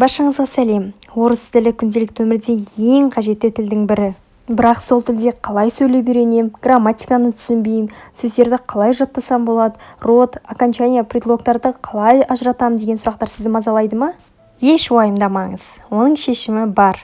Баршаңызға сәлем! Орыс тілі күнделікті өмірде ең қажетті тілдің бірі. Бірақ сол тілде қалай сөйлеп үйренем, грамматиканы түсінбеймін, сөздерді қалай жаттасам болады, род, окончание, предлогтарды қалай ажыратамын деген сұрақтар сізді мазалайды ма? Еш уайымдамаңыз, оның шешімі бар.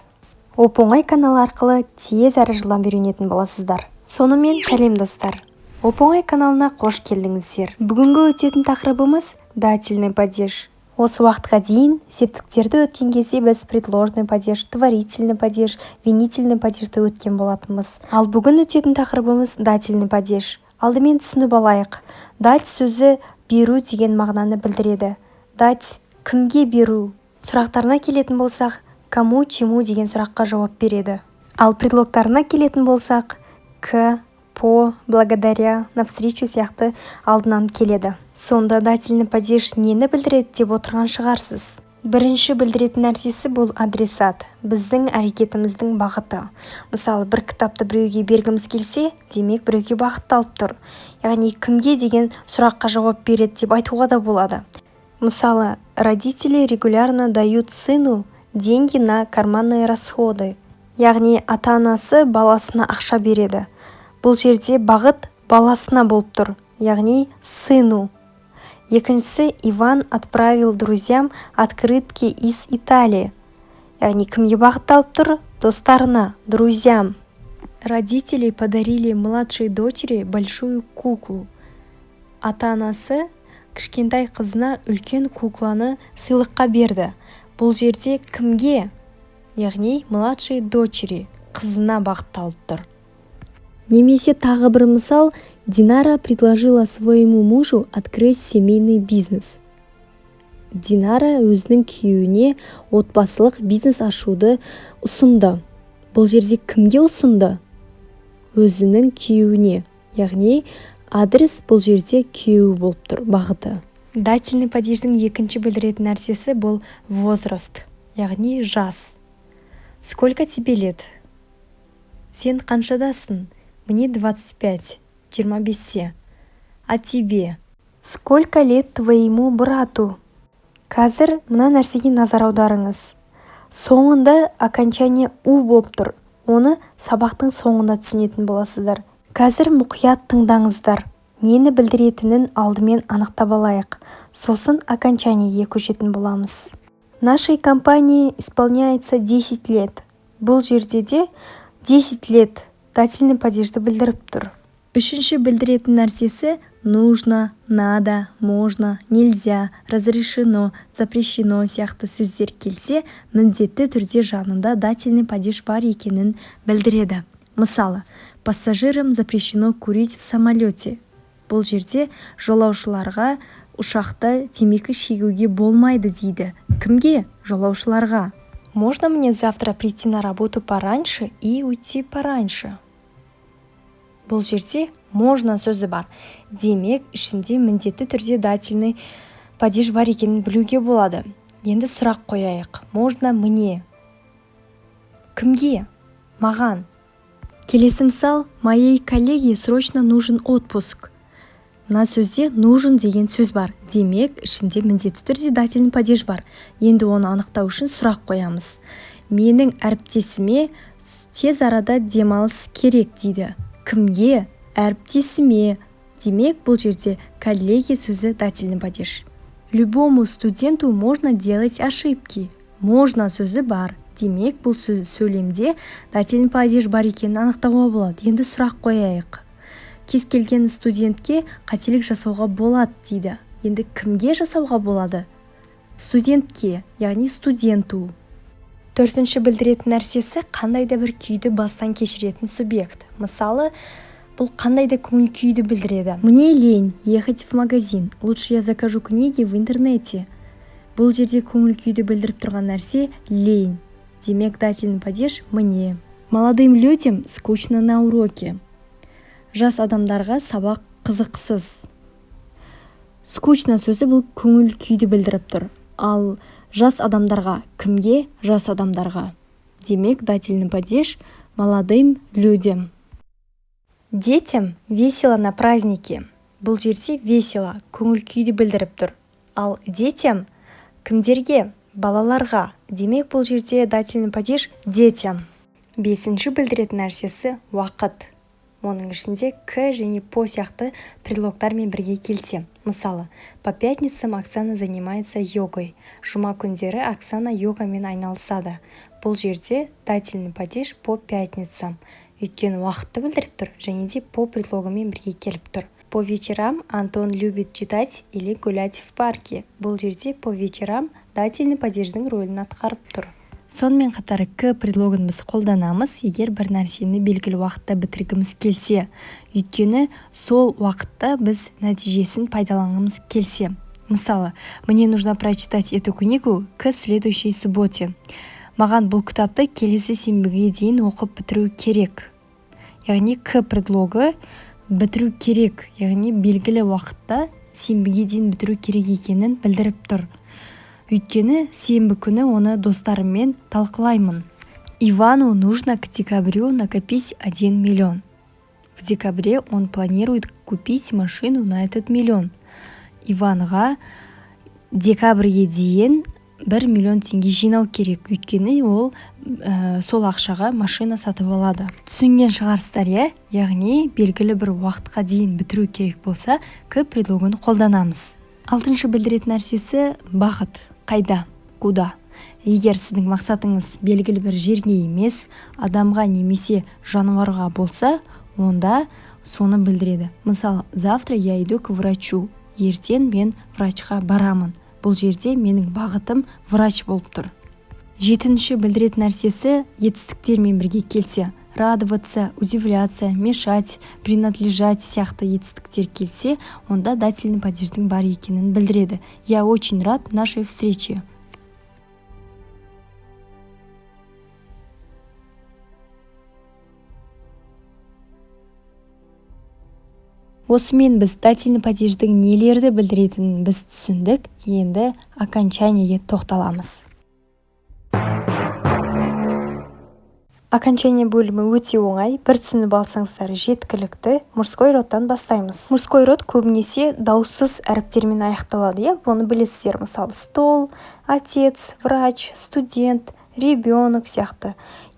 Оп-оңай каналы арқылы тез әрі жылдам үйренетін боласыздар. Сонымен, сәлем, достар! Оп-оңай каналына қош келдіңіздер! Бүгінгі өтетін тақырыбымыз – дательный падеж. Осы уақытқа дейін септіктерді өткен кезде біз предложный падеж, творительный падеж, винительный падежді өткен болатынбыз. Ал бүгін өтетін тақырыбымыз – дательный падеж. Алдымен түсініп алайық. Дать сөзі беру деген мағынаны білдіреді. Дать – кімге беру? Сұрақтарына келетін болсақ, кому, чему деген сұраққа жауап береді. Ал предлогтарына келетін болсақ, к, по, благодаря, навстречу сияқты алдынан келеді. Сонда дательный падеж нені білдіреді деп отырған шығарсыз. Бірінші білдіретін нәрсесі – бұл адресат, біздің әрекетіміздің бағыты. Мысалы, бір кітапты біреуге бергіміз келсе, демек, біреуге бағытталып тұр. Яғни кімге деген сұраққа жауап береді деп айтуға да болады. Мысалы, родители регулярно дают сыну деньги на карманные расходы. Яғни ата-анасы баласына ақша береді. Бұл жерде бағыт баласына болып тұр, яғни сыну. Екіншісі: Иван отправил друзьям открытки из Италии. Яғни кімге бағытталып тұр? Достарына, друзьям. Родители подарили младшей дочери большую куклу. Ата-анасы кішкентай қызына үлкен кукланы сыйлыққа берді. Бұл жерде кімге? Яғни младшей дочери, қызына бағытталып тұр. Немесе тағы бір мысал: Динара предложила своему мужу открыть семейный бизнес. Динара өзінің күйеуіне отбасылық бизнес ашуды ұсынды. Бұл жерде кімге ұсынды? Өзінің күйеуіне, яғни адрес бұл жерде күйеуі болып тұр, бағыты. Дательный падеждің екінші білдіретін нәрсесі – бұл возраст, яғни жас. Сколько тебе лет? Сен қаншадасың? Мне 25, 25-те. А тебе? Сколько лет твоему брату? Қазір мына нәрсеге назар аударыңыз: соңында окончание у болып тұр. Оны сабақтың соңында түсінетін боласыздар. Қазір мұқият тыңдаңыздар. Нені білдіретінін алдымен анықтап алайық, сосын окончаниеге көшетін боламыз. Нашей компании исполняется 10 лет. Бұл жерде де 10 лет дательный падежді білдіріп тұр. Үшінші білдіретін нәрсесі – нужно, надо, можно, нельзя, разрешено, запрещено сияқты сөздер келсе, міндетті түрде жанында дательный падеж бар екенін білдіреді. Мысалы, пассажирам запрещено курить в самолете. Бұл жерде жолаушыларға ұшақта темекі шегуге болмайды дейді. Кімге? Жолаушыларға. Можно мне завтра прийти на работу пораньше и уйти пораньше? Бұл жерде можно сөзі бар, демек, ішінде міндетті түрде дательный падеж бар екенін білуге болады. Енді сұрақ қояйық. Можно мне кімге? Маған. Келесі мысал: моей коллеге срочно нужен отпуск. Мына сөзде нужен деген сөз бар, демек, ішінде міндетті түрде дательный падеж бар. Енді оны анықтау үшін сұрақ қоямыз. Менің әріптесіме тез арада демалыс керек дейді. Кімге? Әріптесіме. Демек, бұл жерде коллеге сөзі дательный падеж. Любому студенту можно делать ошибки. Можно сөзі бар, демек, бұл сөйлемде дательный падеж бар екенін анықтауға болады. Енді сұрақ қояйық. Кез келген студентке қателік жасауға болады дейді. Енді кімге жасауға болады? Студентке, яғни студенту. Төртінші білдіретін нәрсесі – қандай да бір күйді бастан кешіретін субъект. Мысалы, бұл қандай да көңіл күйді білдіреді. Мне лень ехать в магазин, лучше я закажу книги в интернете. Бұл жерде көңіл күйді білдіріп тұрған нәрсе – лень, демек, дательный падеж мне. Молодым людям скучно на уроке. Жас адамдарға сабақ қызықсыз. Скучно сөзі бұл көңіл күйді білдіріп тұр. Ал жас адамдарға кімге? Жас адамдарға, демек, дательный падеж молодым людям. Детям весело на празднике. Бұл жерде весело көңіл күйді білдіріп тұр. Ал детям кімдерге? Балаларға. Демек, бұл жерде дательный падеж детям. Бесінші білдіретін нәрсесі – уақыт. Оның ішінде к және по сияқты предлогтармен бірге келсе. Мысалы, по пятницам Оксана занимается йогой. Жұма күндері Оксана йогамен айналысады. Бұл жерде дательный падеж по пятницам, өйткені уақытты білдіріп тұр және де по предлогымен бірге келіп тұр. По вечерам Антон любит читать или гулять в парке. Бұл жерде по вечерам дательный падеждің рөлін атқарып тұр. Сонымен қатар к предлогын біз қолданамыз, егер бір нәрсені белгілі уақытта бітіргіміз келсе, өйткені сол уақытта біз нәтижесін пайдаланғымыз келсе. Мысалы, мне нужно прочитать эту книгу к следующей субботе. Маған бұл кітапты келесі сенбіге дейін оқып бітіру керек. Яғни к предлогы бітіру керек, яғни белгілі уақытта, сенбіге дейін бітіру керек екенін білдіріп тұр, өйткені сенбі күні оны достарыммен талқылаймын. Ивану нужно к декабрю накопить 1 миллион. В декабре он планирует купить машину на этот миллион. Иванға декабрьге дейін 1 миллион теңге жинау керек, өйткені ол сол ақшаға машина сатып алады. Түсінген шығарсыздар, иә? Яғни белгілі бір уақытқа дейін бітіру керек болса, к предлогын қолданамыз. Алтыншы білдіретін нәрсесі – бағыт. Қайда, куда. Егер сіздің мақсатыңыз белгілі бір жерге емес, адамға немесе жануарға болса, онда соны білдіреді. Мысалы, завтра я иду к врачу. Ертең мен врачқа барамын. Бұл жерде менің бағытым врач болып тұр. Жетінші білдіретін нәрсесі етістіктермен бірге келсе. Радоваться, удивляться, мешать, принадлежать сияқты етістіктер келсе, онда дательный падеждің бар екенін білдіреді. Я очень рад нашей встрече. Осымен біз дательный падеждің нелерді білдіретінін біз түсіндік. Енді окончаниеге тоқталамыз. Окончание бөлімі өте оңай, бір түсініп алсаңыздар, жеткілікті. Мужской родтан бастаймыз. Мужской род көбінесе дауыссыз әріптермен аяқталады, иә, бұны білесіздер. Мысалы, стол, отец, врач, студент, ребенок сияқты.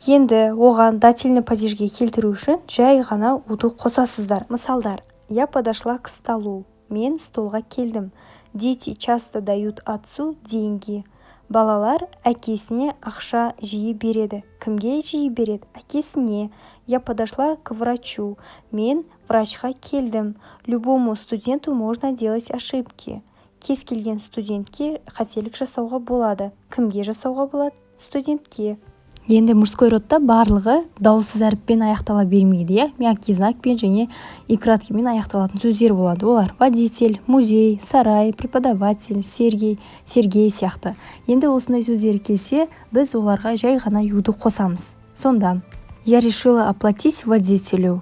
Енді оған дательный падежге келтіру үшін жай ғана уды қосасыздар. Мысалдар: я подошла к столу. Мен столға келдім. Дети часто дают отцу деньги. Балалар әкесіне ақша жиі береді. Кімге жиі береді? Әкесіне. Я подошла к врачу. Мен врачқа келдім. Любому студенту можно делать ошибки. Кез келген студентке қателік жасауға болады. Кімге жасауға болады? Студентке. Енді мужской родта барлығы дауыссыз әріппен аяқтала бермейді, иә. Мягкий знакпен және и краткиймен аяқталатын сөздер болады. Олар: водитель, музей, сарай, преподаватель, Сергей, Сергей сияқты. Енді осындай сөздер келсе, біз оларға жай ғана юды қосамыз. Сонда: я решила оплатить водителю.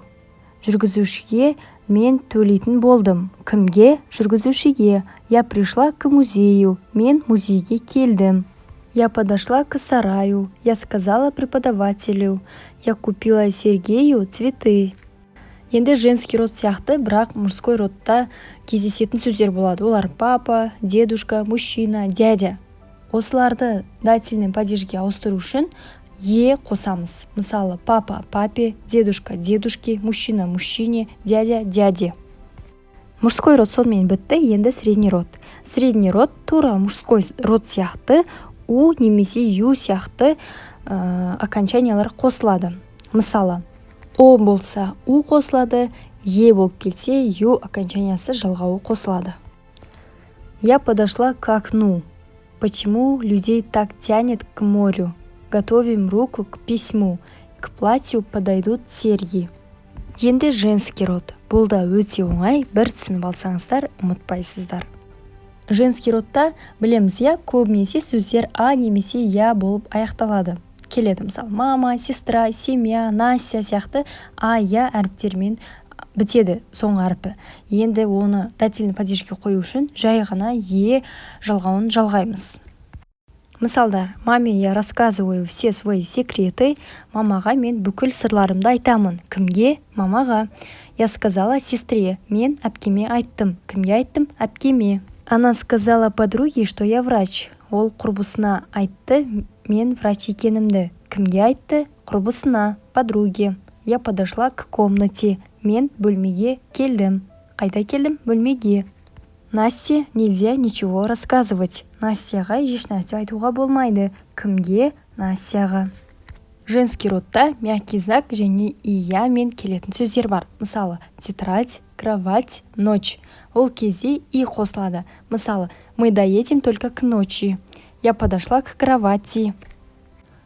Жүргізушіге мен төлейтін болдым. Кімге? Жүргізушіге. Я пришла к музею. Мен музейге келдім. Я подошла к сараю. Я сказала преподавателю. Я купила Сергею цветы. Енді женский род сияқты, бірақ мужской родта кездесетін сөздер болады. Олар: папа, дедушка, мужчина, дядя. Осыларды дательный падежге ауыстыру үшін е қосамыз. Мысалы, папа – папе, дедушка – дедушке, мужчина – мужчине, дядя – дяде. Мужской род сонымен бітті. Енді средний род. Средний род тура мужской род сияқты у немесе ю сияқты окончаниялар қосылады. Мысалы, о болса, у қосылады, е болып келсе, ю окончаниясы, жалғауы қосылады. Я подошла к окну. Почему людей так тянет к морю? Готовим руку к письму. К платью подойдут серьги. Енді женский род. Бұл да өте оңай, бір түсініп алсаңыздар, ұмытпайсыздар. Женский родта білеміз, иә, көбінесе сөздер а немесе я болып аяқталады, келеді. Мысалы, мама, сестра, семья, Настя сияқты а, я әріптерімен бітеді соңғы әрпі. Енді оны дательный падежге қою үшін жай ғана е жалғауын жалғаймыз. Мысалдар: маме я рассказываю все свои секреты. Мамаға мен бүкіл сырларымды айтамын. Кімге? Мамаға. Я сказала сестре. Мен әпкеме айттым. Кімге айттым? Әпкеме. Она сказала подруге, что я врач. Ол құрбысына айтты мен врач екенімді. Кімге айтты? Құрбысына, подруге. Я подошла к комнате. Мен бөлмеге келдім. Қайда келдім? Бөлмеге. Насте нельзя ничего рассказывать. Настяға ешнәрсе айтуға болмайды. Кімге? Настяға. Женский родта мягкий знак және ия мен келетін сөздер бар. Мысалы, тетрадь, кровать, ночь. Ол кезде и қосылады. Мысалы, мы доедем только к ночи. Я подошла к кровати.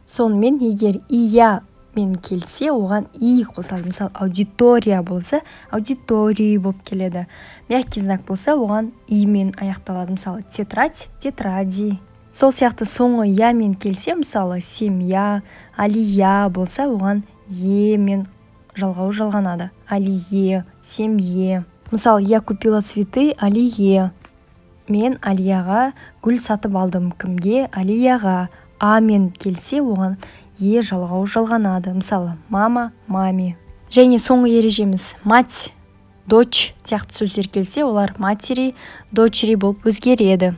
Сонымен, егер ия мен келсе, оған и қосылады. Мысалы, аудитория болса, аудитории болып келеді. Мягкий знак болса, оған и мен аяқталады. Мысалы, тетрадь, тетради. Сол сияқты соңы я мен келсе, мысалы, семья, Алия болса, оған е мен жалғау жалғанады: Алие, семье. Мысалы, я купила цветы Алие. Мен Алияға гүл сатып алдым. Кімге? Алияға. А мен келсе, оған е жалғау жалғанады. Мысалы, мама, маме. Және соңғы ережеміз: мать, дочь сияқты сөздер келсе, олар матери, дочери болып өзгереді.